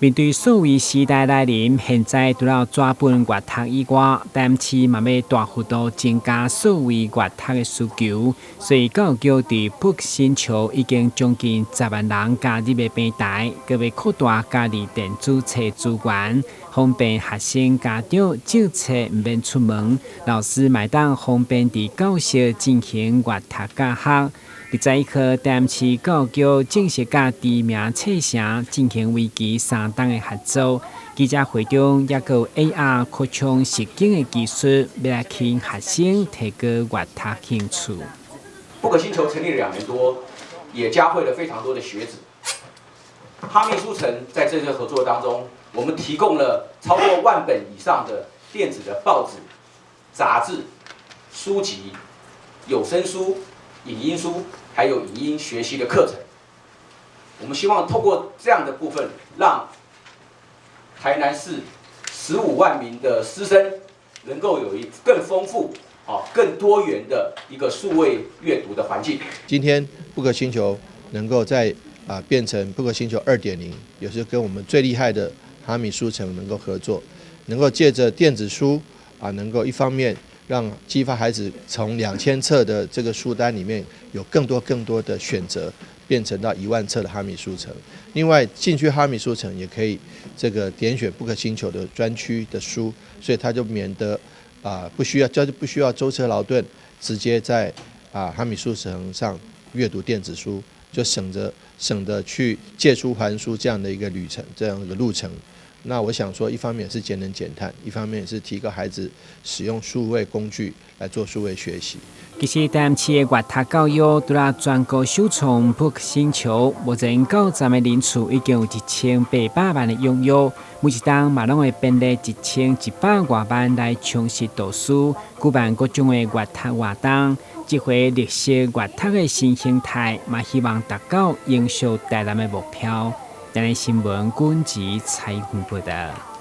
面對數位時代來臨，現在除了紙本閱讀以外，台南市嘛欲大幅度增加數位閱讀的需求，所以教育局佇 Book 星球已經將近10萬人加入的平台，閣欲擴大加入電子冊資源，方便學生家長借冊毋免出門，老師嘛會當方便佇教室進行閱讀教學。21號，台南市教育局正式佮知名冊城進行為期3冬的合作。記者會中，猶閣有 AR 擴充實境的技術，欲來吸引學生提高閱讀興趣。 Book 星球成立了2年多，也嘉惠了非常多的學子。哈密書城在這次合作當中，我們提供了超過萬本以上的電子的報紙、雜誌、書籍、有聲書、影音書，還有影音學習的課程。我們希望透過這樣的部分，讓台南市15萬名的師生能夠有一更豐富、更多元的一個數位閱讀的環境。今天 Book 星球能夠在變成 Book 星球2.0，也是跟我們最厲害的哈米書城能夠合作，能夠借著電子書能夠一方面讓激發孩子從2000冊的這個書單裡面有更多更多的選擇，變成到1萬冊的哈米書城。另外進去哈米書城也可以這個點選 Book 星球的專區的書，所以他就免得不需要，就不需要舟車勞頓，直接在哈米書城上閱讀電子書，就省得去借書還書這樣的一個旅程，這樣一個路程。那我想說，一方面是節能減碳，一方面是提高孩子使用數位工具來做數位學習。其實台南市的閱讀教育，除了全國首創 Book 星球，目前九站的人次已經有1800萬的踴躍，每一冬嘛攏會編列1100外萬來充實圖書，舉辦各種的閱讀活動。這回綠色閱讀的新形態，嘛希望達到永續台南的目標。台南新聞軍籍採訪報道。